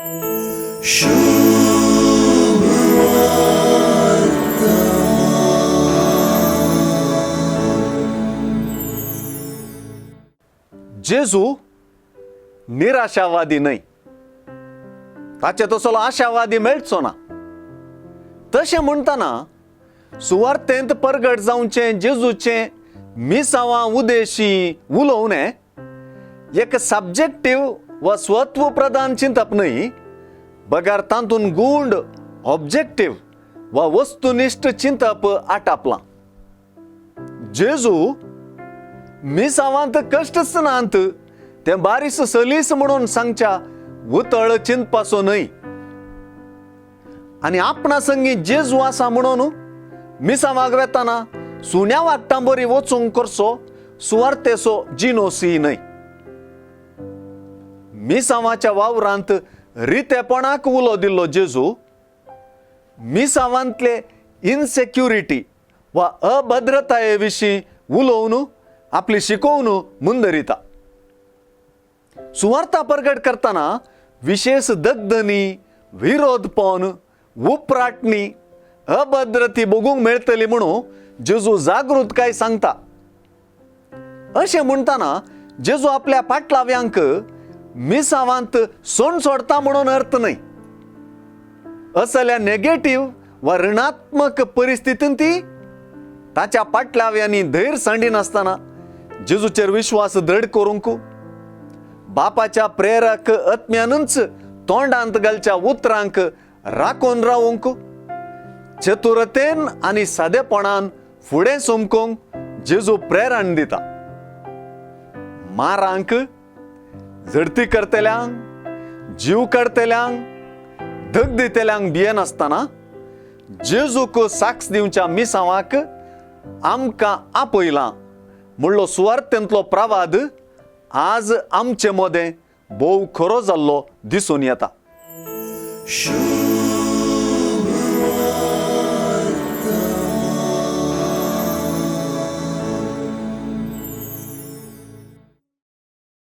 जेजू निराशावादी न्हय, ताचे तसलो आशावादी मेळचो ना. तशें म्हणटना सुवार्थेंत परगट जावचें जेजूचें मिसांवां उदेशी उलोवणें एक सबजेक्टीव वा स्वत्व प्रधान चिंतप न्हय, बगर तातूंत गूंड ऑब्जेक्टीव वा वस्तुनिश्ठ चिंतप आटापलां. जेजू मिसांवांत कश्टच नात, तें बारीस सलीस म्हणून सांगच्या उतळ चिंतपाचो न्हय. आनी आपणा संगी जेजू आसा म्हणून मिसांवाक वेताना सुण्या वागटां बरी वचूंक करचो सुवार्थेचो जिनोसी न्हय. मिसांवाच्या वावरांत रितेपणाक उलो दिल्लो जेजू मिसांवांतले इनसेक्युरिटी वा अभद्रताये विशीं उलोवन आपली शिकोवन मुंदरिता. सुवार्ता परगट करतना विशेष दगदनी, विरोधपण, उपराटणी, अभद्रती बघूंक मेळटली म्हणून जेजू जागृतकाय सांगता. अशें म्हणटना जेजू आपल्या पाटलाव्यांक मिसावांत सोण सोडता म्हणून अर्थ न्हय. असल्या नेगेटीव वा ऋणात्मक परिस्थितीन ती ताच्या पाटलाव्यांनी धैर्य सांडिनासतना जेजूचेर विश्वास दृढ करूंक बापाच्या प्रेरक आत्म्यानूच तोंडांत घालच्या उतरांक राखून रावूंक चतुरतेन आनी सादेपणान फुडें चमकूंक जेजू प्रेरण दिता. मारांक, झडती करतल्यांक, जीव काडटल्यांक, धग दितल्यांक भियेनासतना जेजूक साक्ष दिवच्या मिसांवाक आमकां आपयलां म्हणलो सुवार्थेंतलो प्रवाद आज आमचे मदें भोव खरो जाल्लो दिसून येता.